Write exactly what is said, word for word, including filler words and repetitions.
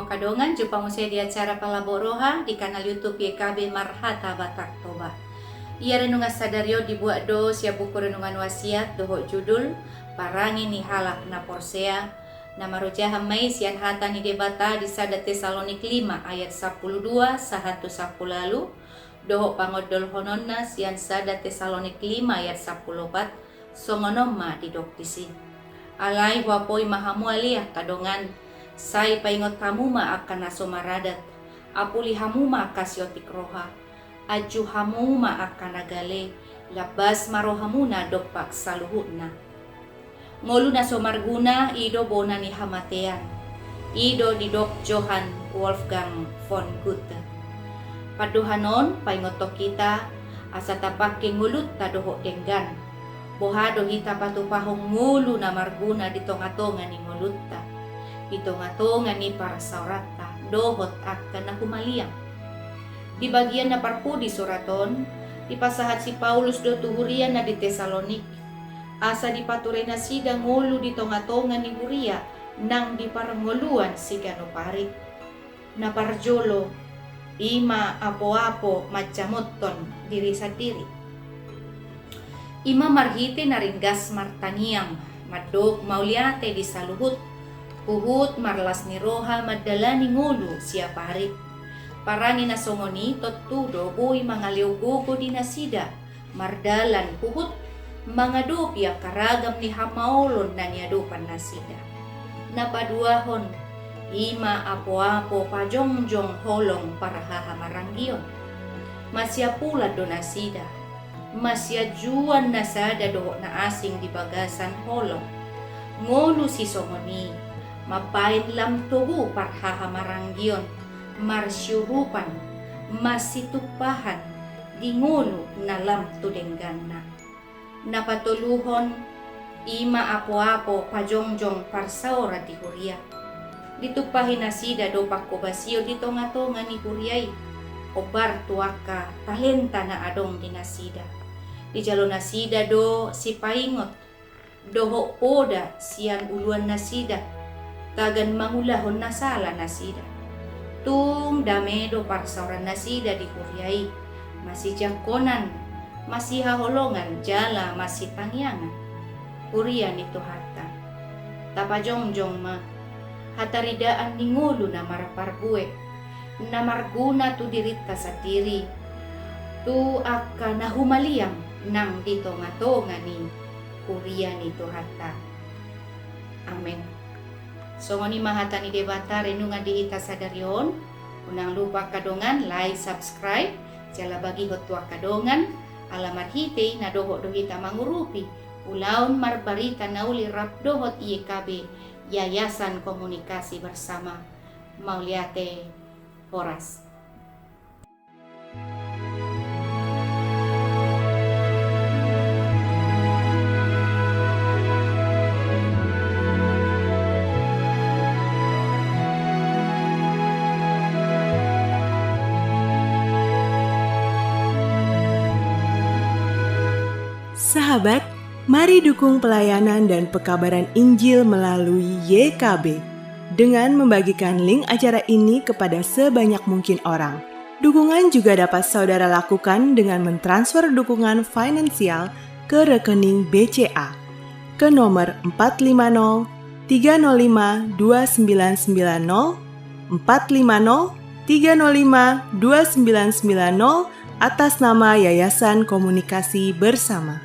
Angka dongan, jumpa muse di acara Palabo Roha di kanal YouTube Y K B Marhata Batak Toba. Ia renungan sadari on dibuat do sian buku renungan wasiat dohot judul Parange ni Halak na Porsea, na marojahan ma i sian hata ni Debata di sada Tesalonik lima ayat sampulu dua sahat tu sampulu ualu, dohot pangondolhononna sian sada Tesalonik lima ayat sampulu opat, songon on ma didok disi. Alai huapoi ma hamu ale angka dongan, sai paingot hamu ma angka na so maradat, apuli hamu ma angka siotik roha, anju hamu ma angka na gale, lambas ma rohamuna dompak saluhutna. Ngolu na so marguna i do bona ni hamatean. I do didok Johann Wolfgang von Goethe. Pandohan on paingothon hita asa tapangke ngolunta dohot denggan. Boha do hita patupahon ngolu na marguna di tongatonga ni ngolunta, di tongatonga ni parsaoranta dohot angka na humaliang. Di bagian na parpudi surat on, dipasahat si Paulus do tu huria na di Tesalonik, asa dipature nasida ngolu di tongatonga ni huria nang di parngoluan siganup ari. Na parjolo, i ma apoapo manjamothon diri sandiri. I ma marhite na ringgas martangiang, mandok mauliate di saluhut, huhut marlas ni roha mandalani ngolu siap ari. Parange na songon i tontu do boi mangalehon gogo di nasida, mardalan huhut mangadopi angka ragam ni hamaolon na niadopan nasida. Na paduahon, i ma apoapo pajongjong holong parhahamaranggion. Masiampulan do nasida, masianjuan na sada dohot na asing di bagasan holong. Ngolu sisongon i mambahen lam togu parhahamaranggion, marsiurupan, masitumpahan di ngolu na lam tu dengganna. Na patoluhon, i ma apoapo pajongjong parsaoran di huria. Ditumpahi nasida do panghobasion di tongatonga ni huria i, hombar tu angka talenta na adong di nasida. Dijalo nasida do sipaingot dohot poda sian uluan nasida, tagan mangulahon na sala nasida. Tung dame do parsaoran nasida di huria i, masijangkonan, masihaholongan jala masitangiangan. Huria ni Tuhanta, tapajongjong ma hataridaan ni ngolu na marparbue, na marguna tu dirinta sandiri, tu angka na humaliang nang di tongatonga ni huria ni Tuhanta. Amen. Songon i ma hata ni Debata renungan di hita sadari on. Unang lupa angka dongan like, subscribe, jala bagihon tu angka dongan, ala marhite i na dohot do hita mangurupi ulaon marbarita na uli rap dohot Y K B, Yayasan Komunikasi Bersama. Mauliate, horas. Sahabat, mari dukung pelayanan dan pekabaran Injil melalui Y K B dengan membagikan link acara ini kepada sebanyak mungkin orang. Dukungan juga dapat saudara lakukan dengan mentransfer dukungan finansial ke rekening B C A ke nomor empat lima nol tiga nol lima dua sembilan sembilan nol, empat lima nol tiga nol lima dua sembilan sembilan nol, atas nama Yayasan Komunikasi Bersama.